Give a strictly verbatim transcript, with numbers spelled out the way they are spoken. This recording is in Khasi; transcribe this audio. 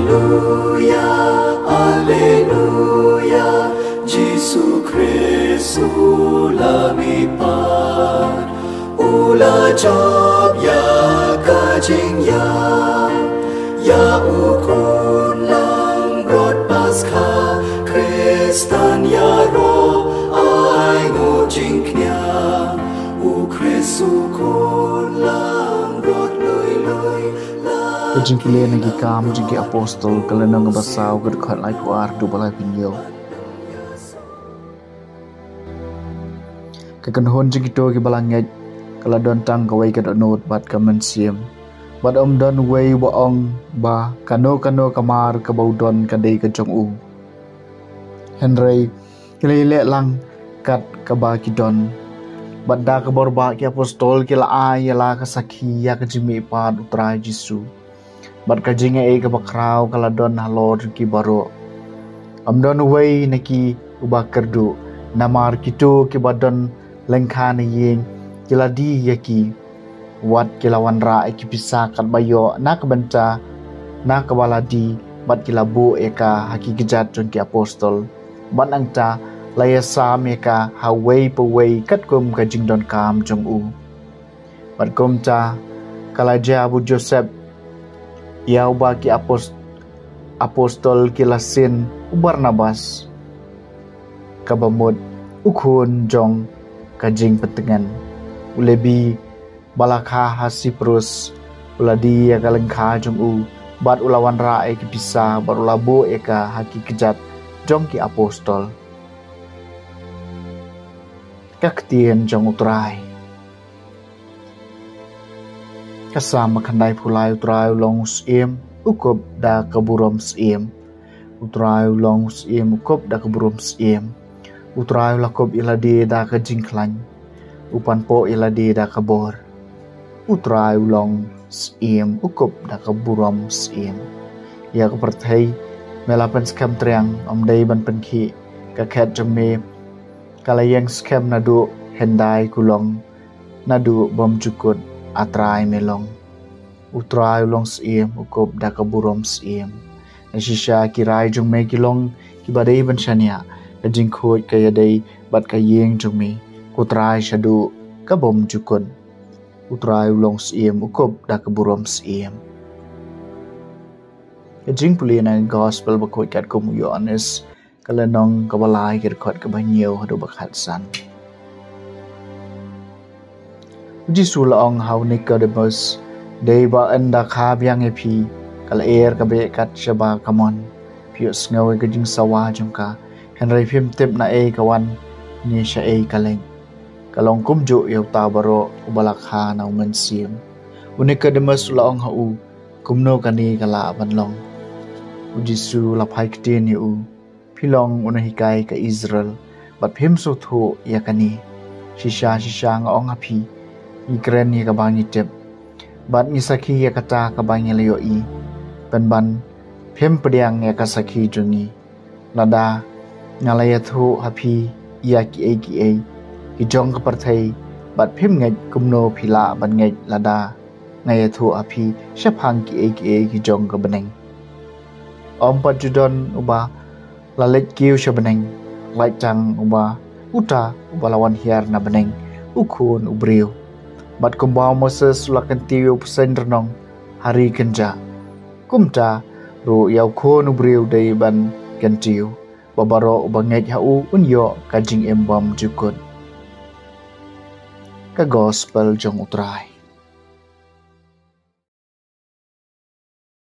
Alleluia, Alleluia, Jisu Khrist u la mihpat, u la jop ïa ka jingïap, ïa u khun langbrot Paskha, Khristan ïaroh ai nguh jingkñia, u Khrist u khun langbrot lui lui. Ka jingpule na ki Kam jong ki Apostol, ka lynnong kaba saw, ka dkhot laiphew ar haduh ba laiphew hynñiew. Ka kynhun jong kito kiba la ngeit ka la don tang kawei ka dohnud bad ka mynsiem, bad ym don uwei uba ong ba kano kano ka mar kaba u don ka dei ka jong u. Hynrei ki la ïaleh lang kat kaba ki don. Bad da ka bor ba ki apostol ki la ai ïa la ka sakhi ïa ka jingmihpat u Trai Jisu, bad ka jingai kaba khraw ka la don halor ki baroh. Ym don uwei na ki uba kyrduh, namar kito kiba don lyngkha na ïing ki la die ïa ki. Wat ki la wanrah ïa ki pisa katba ïoh na ka bynta na kaba la die, bad ki la buh ïa ka ha ki kjat jong ki apostol. Bad nangta la ïasam ïa ka ha uwei pa uwei katkum ka jingdonkam jong u. Bad kumta ka la jia u Joseph, ïa uba ki apos-, apostol ki la sin u Barnabas, kaba mut u khun jong ka jingpyntngen. U Lebi ba la kha ha Siprus u la die ïa ka lyngkha jong u, bad u la wanrah ïa ki pisa, bad u la buh ïa ka ha ki kjat jong ki apostol. Ka ktien jong u Trai. Ka Salm khyndai phew lai. U Trai u long u syiem, u kup da ka burom syiem. U Trai u long u syiem, u kup da ka burom syiem. U Trai u la kup ïa lade da ka jingkhlaiñ, u pan poh ïa lade da ka bor. U Trai u long syiem, u kup da ka burom syiem. Ïa ka pyrthei me la pynskhem triang, ym dei ban pynkhih. Ka khet jong me ka la ïeng skhem naduh hyndai kulong, naduh bymjukut, A Trai me long. U Trai u long syiem, u kup da ka burom syiem. Na shisha ki rai jong me ki long kiba dei ban shaniah, ka jingkhuid ka ïadei bad ka ïing jong me, ko Trai, shaduh ka bymjukut. U Trai u long syiem, u kup da ka burom syiem. Ka jingpule na ka Gospel bakhuid katkum u Ïoannis, ka lynnong kaba lai, ka dkhot kaba hynñiew haduh ba khatsan. U Jisu la ong ha u Nikodemus, dei ba ynda kha biang ïa phi, ka lyer ka beh kat shaba kamon, phi ïohsngew ïa ka jingsawa jong ka, hynrei phim tip naei ka wan ne shaei ka leit. Ka long kumjuh ïa uta baroh uba la kha na u Mynsiem. U Nikodemus u la ong ha u, kumno kane ka lah ban long? U Jisu la phai ktien ïa u, phi long u nonghikai ka Israel, bad phim sngewthuh ïa kane? Shisha shisha nga ong ha phi, ngi kren ïa kaba ngi tip, bad ngi sakhi ïa kata kaba ngi la ïohi, pynban phim pdiang ïa ka sakhi jong ngi. Lada nga la ïathuh ha phi ïa kiei kiei ki jong ka pyrthei, bad phim ngeit, kumno phi lah ban ngeit lada nga ïathuh ha phi shaphang kiei kiei ki jong ka bneng? Ym pat ju don uba la leit kiew sha bneng, lait tang uba, uta uba la wan hiar na bneng, u Khun u briew. Bad kumba u Moses u la kyntiew ïa u bseiñ rnong ha ri kynjah, kumta ruh ïa u Khun u briew dei ban kyntiew, ba baroh uba ngeit ha u un ïoh ka jingim bymjukut. Ka Gospel jong u Trai.